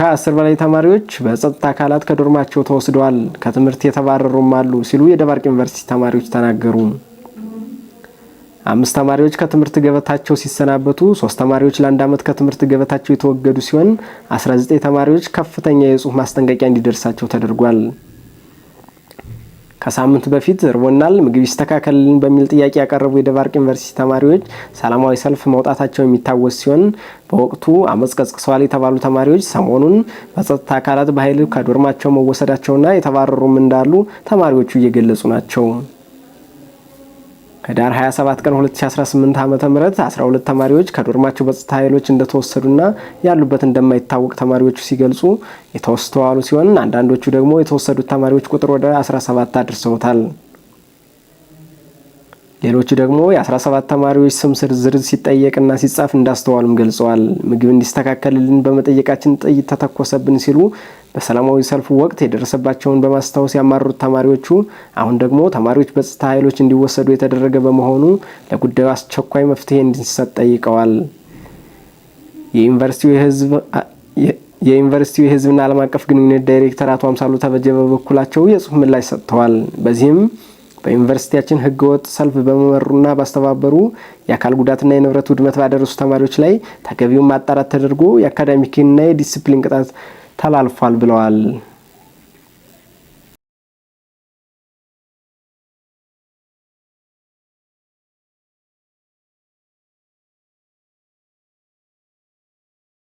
ከ10 በላይ ተማሪዎች በጸጥታ አካላት ከዶርማቸው ተወስደዋል፣ ከትምህርት የተባረሩም አሉ ሲሉ የደባርቅ ዩኒቨርሲቲ ተማሪዎች ተናገሩ። አምስት ተማሪዎች ከትምህርት ገበታቸው ሲሰናበቱ፣ ሶስት ተማሪዎች ለ1 ዓመት ከትምህርት ገበታቸው የተወገዱ ሲሆን 19 ተማሪዎች ከፍተኛ የጽሁፍ ማስጠንቀቂያ እንዲደርሳቸው ተደርጓል። ከሳምንት በፊት እርቦናል፣ ምግብ ይስተካከልልን በሚል ጥያቄ ያቀረቡ የደባርቅ ዩኒቨርሲቲ ተማሪዎች ሰላማዊ ሰልፍ መውጣታቸው የሚታወስ ሲሆን በወቅቱ አመፅ ቀስቅሰዋል የተባሉ ተማሪዎች ሰሞኑን በጸጥታ አካላት በኃይል ከዶርማቸው መወሰዳቸውና የተባረሩም እንዳሉ ተማሪዎቹ እየገለጹ ናቸው። ህዳር 27 ቀን 2018 ዓ.ም 12 ተማሪዎች ከዶርማቸው በጸጥታ ኃይሎች እንደተወሰዱና ያሉበት እንደማይታወቅ ተማሪዎቹ ሲገልጹ የተስተዋሉ ሲሆን አንዳንዶቹ ደግሞ የተወሰዱት ተማሪዎች ቁጥር ወደ 17 አድርሰውታል። ሌሎቹ ደግሞ የ17 ተማሪዎች ስም ዝርዝር ሲጠየቅና ሲጻፍ እንዳስተዋሉም ገልጸዋል። ምግብ እንዲስተካከልልን በመጠየቃችን ጥይት ተተኮሰብን ሲሉ በሰላማዊ ሰልፉ ወቅት የደረሰባቸውን በማስታወስ ያማረሩት ተማሪዎቹ አሁን ደግሞ ተማሪዎች በጸጥታ ኃይሎች እንዲወሰዱ የተደረገ በመሆኑ ለጉዳዩ አስቸኳይ መፍትሄ እንዲሰጥ ጠይቀዋል። የዩኒቨርሲቲው የሕዝብና ዓለም አቀፍ ግንኙነት ዳይሬክተር አቶ አምሳሉ ተበጀ በበኩላቸው የጽሁፍ ምላሽ ሰጥተዋል። በዚህም በዩኒቨርሲቲያችን ህገወጥ ሰልፍ በመመሩና ባስተባበሩ፣ የአካል ጉዳትና የንብረት ውድመት ባደረሱ ተማሪዎች ላይ ተገቢውን ማጣራት ተደርጎ የአካዳሚክና የዲሲፕሊን ቅጣት ተላልፏል ብለዋል።